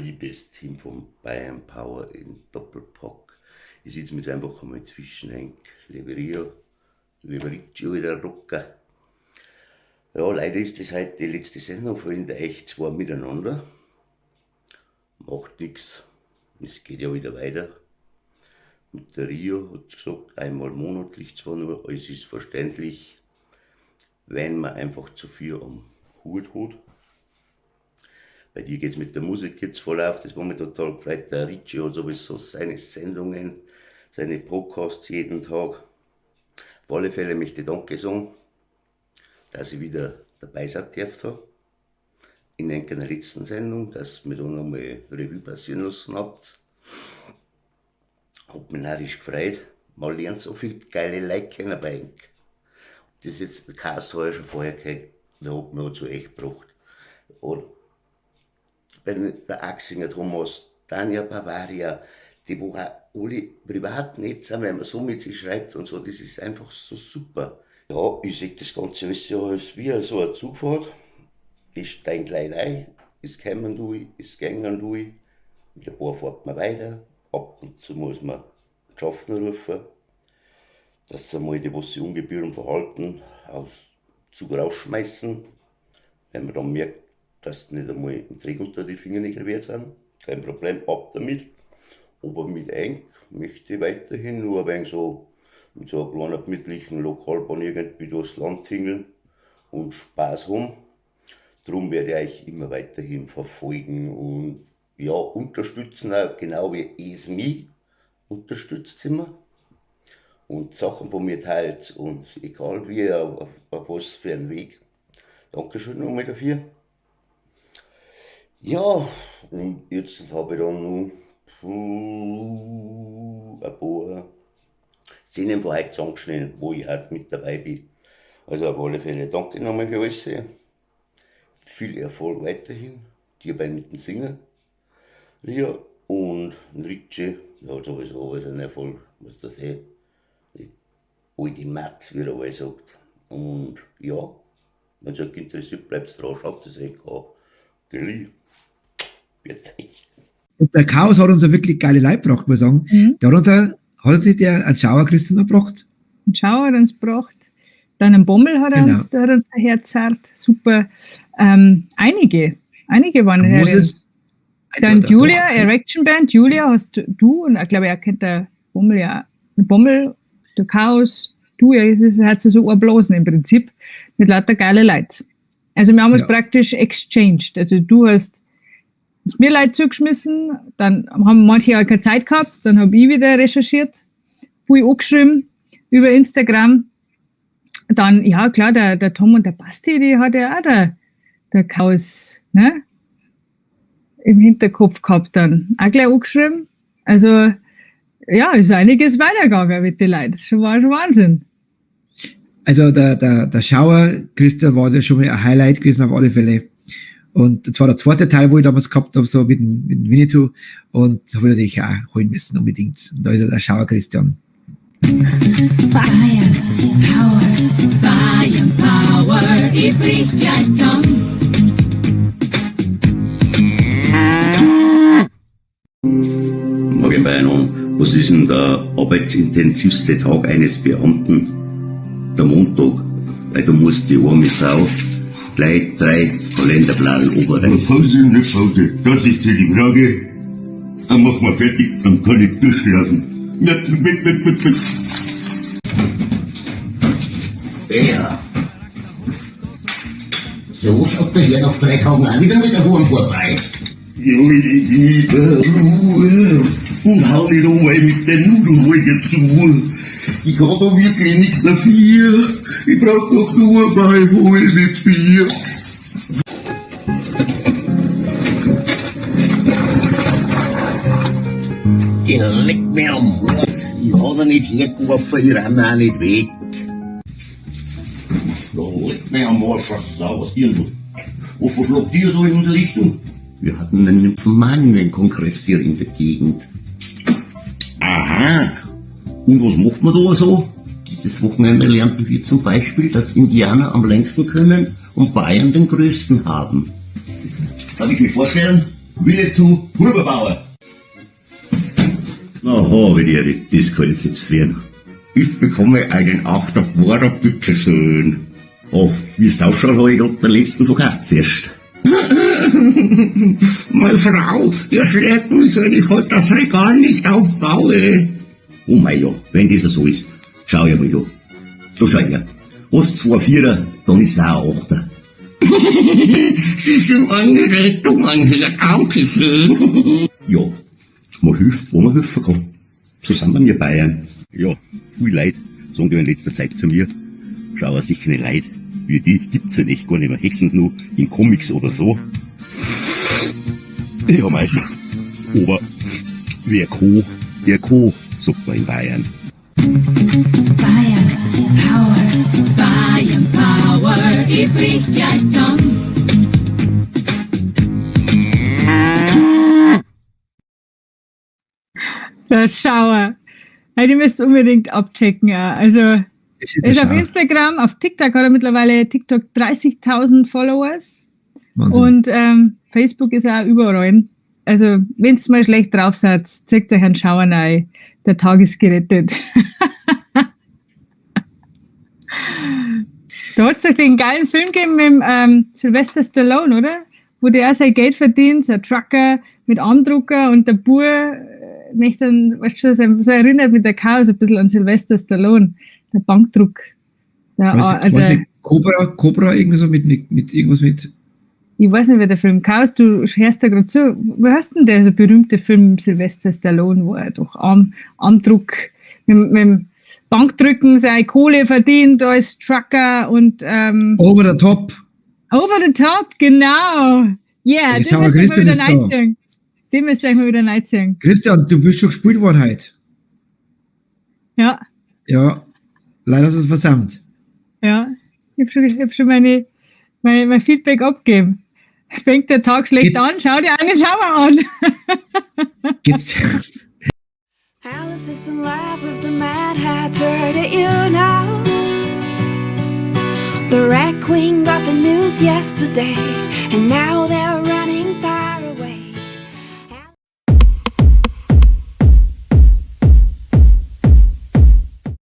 Liebes Team von Bayern Power in Doppelpack. Ich sitze mir jetzt einfach einmal zwischen Henk, liebe Rio, liebe Ricci, wieder Rocker. Ja, leider ist das heute die letzte Sendung von euch zwei miteinander. Macht nix, es geht ja wieder weiter. Mit der Rio hat gesagt, einmal monatlich zwar nur, alles ist verständlich, wenn man einfach zu viel am Hut hat. Bei dir geht's mit der Musik jetzt voll auf, das war mir total gefreut. Der Ricci hat sowieso seine Sendungen, seine Podcasts jeden Tag. Auf alle Fälle möchte ich Danke sagen, dass ich wieder dabei sein durfte. In einer letzten Sendung, dass ihr mir da nochmal Revue passieren lassen habt. Hat mich narrisch gefreut. Man lernt so viel geile Leute kennen bei Enk. Das ist jetzt, der Kass habe ich schon vorher gehabt, der hat mich auch zu echt gebracht. Oder wenn der Axinger Thomas, Tanja Bavaria, die wo auch alle privat nett sind, wenn man so mit sich schreibt und so, das ist einfach so super. Ja, ich seh das Ganze alles ja als wie so eine Zugfahrt. Ich steig gleich rein, es kommen durch, es gehen durch, mit ein paar fährt man weiter, ab und zu muss man den Schaffner rufen, dass sie einmal die, was sie ungebührend verhalten, aus Zug rausschmeißen. Wenn man dann merkt, dass sie nicht einmal einen Dreck unter die Fingernägel wert sind, kein Problem, ab damit. Aber mit Enk möchte ich weiterhin nur ein wenig so mit so einer kleinen gemütlichen Lokalbahn irgendwie durchs Land tingeln und Spaß haben. Drum werde ich euch immer weiterhin verfolgen und ja, unterstützen auch, genau wie es mich unterstützt immer. Und Sachen von mir teilt und egal wie, auf was für einen Weg. Dankeschön nochmal dafür. Ja, und jetzt habe ich dann noch ein paar Szenen von heute zusammengeschnitten, wo ich heute mit dabei bin. Also auf alle Fälle danke nochmal für alles. Viel Erfolg weiterhin. Dir beiden mit dem Singen, Ria und Ricci, ja sowieso alles ein Erfolg, muss das eh. Die alte Matz, wie er alles sagt. Und ja, wenn es euch interessiert, bleibt dran, schaut es euch an. Gell? Wird euch. Und der Chaos hat uns ja wirklich geile Leute gebracht, muss ich sagen. Der hat uns auch, hat uns nicht der einen Schauer Christian gebracht? Einen Schauer hat uns gebracht. Dann einen Bommel hat er uns, der hat uns daher zerrt. Super. Einige waren Ein herin. Moses. Dann Der Julia, doch. Erection Band. Julia hast du und ich glaube, er kennt der Bommel ja. Bommel, der Chaos, du, ja, es ist, hat sie so erblasen im Prinzip mit lauter geile Leute. Also wir haben uns praktisch exchanged. Also du hast mir Leute zugeschmissen, dann haben manche auch keine Zeit gehabt, dann hab ich wieder recherchiert, viel angeschrieben über Instagram. Dann, ja klar, der Tom und der Basti, die hat ja auch der Chaos, ne, im Hinterkopf gehabt dann. Auch gleich angeschrieben. Also, ja, ist einiges weitergegangen mit den Leuten. Das war schon Wahnsinn. Also der Schauer, Christian, war ja schon mal ein Highlight gewesen auf alle Fälle. Und das war der zweite Teil, wo ich damals gehabt hab, so mit dem Winnetou. Und das hab ich natürlich auch holen müssen, unbedingt. Und da ist ja der Schauer Christian. Bayern Power, Bayern Power, ich brich gleich zusammen. Morgen beieinander. Was ist denn der arbeitsintensivste Tag eines Beamten? Der Montag, weil du musst die arme Sau gleich 3 Kalenderblatt oberreißen. Pause, nicht Pause, das ist ja die Frage. Dann machen wir fertig, dann kann ich durchschlafen. Ja, mit, mit, mit, mit. Ja. So schaut der Herr nach 3 Tagen auch wieder mit der Huren vorbei. Ja, ich liebe Ruhe und hau nicht einmal mit den Nudeln zu. Ich kann da wirklich nichts dafür. Ich brauch doch nur mein halbes Bier. Ich leck mich am Arsch. Ich hab da nicht hergeworfen, ich renn auch nicht weg. Da leck mich am Arsch, was Sau, was dir denn du? Wo verschlagt ihr so in unsere Richtung? Wir hatten einen Nymphomanen-Kongress hier in der Gegend. Aha. Und was macht man da so? Dieses Wochenende lernten wir zum Beispiel, dass Indianer am längsten können und Bayern den größten haben. Darf ich mir vorstellen? Winnetou Huberbauer. Na, habe ich die, das kann ich jetzt werden. Ich bekomme einen Achter Bohrer, bitteschön. Oh, wie's ausschaut, habe ich grad den letzten verkauft zuerst. Meine Frau, ihr schlägt mich, wenn ich heute das Regal nicht aufbaue. Oh mei, ja, wenn das so ist, schau ich mal da. Da schau her. Hast zwei Vierer, dann ist auch ein Achter. Sie sind meine Rettung, mein Herr, danke schön. Ja, man hilft, wo man helfen kann. So sind wir mir Bayern. Ja, viel Leid, sagen die in letzter Zeit zu mir. Schau, sicher nicht Leid. Wie die gibt's ja nicht, gar nicht mehr. Höchstens nur in Comics oder so. Ja, mei. Aber wer kann, der kann, sagt man in Bayern. Bayern Power, Bayern Power, ich brich gleich zusammen. Der Schauer. Hey, die müsst ihr unbedingt abchecken. Ja. Also, Das ist der ist auf Schauer. Instagram, auf TikTok hat er mittlerweile TikTok 30.000 Followers. Wahnsinn. Und Facebook ist auch überall. Also, wenn's mal schlecht drauf seid, zeigt euch einen Schauer rein. Der Tag ist gerettet. Da hat's doch den geilen Film gegeben mit dem Sylvester Stallone, oder? Wo der auch sein Geld verdient, sein Trucker mit Armdrucker und der Bub möchte dann, weißt du, so erinnert mit der Chaos ein bisschen an Sylvester Stallone, der Bankdruck. Der, Was, äh, was der, nicht, Cobra irgendwie so mit irgendwas mit. Ich weiß nicht, wie der Film Chaos, du hörst da gerade zu. Wie heißt denn der so berühmte Film Sylvester Stallone, wo er doch Armdruck mit dem Bankdrücken seine Kohle verdient als Trucker und Over the Top. Over the Top, genau. Yeah, Jetzt den haben wir müsst ihr mal Christian wieder ist da. reinziehen. Den müsst ihr euch mal wieder reinziehen. Christian, du bist schon gespielt worden heute. Ja, Ja, leider hast du es versäumt. ja. Ich hab schon, ich hab schon mein Feedback abgegeben. Fängt der Tag schlecht Geht's- an, schau dir einen Schauer an. Geht's, Alice is in love with the Mad Hatter that you know. The Red Queen got the news yesterday, and now they're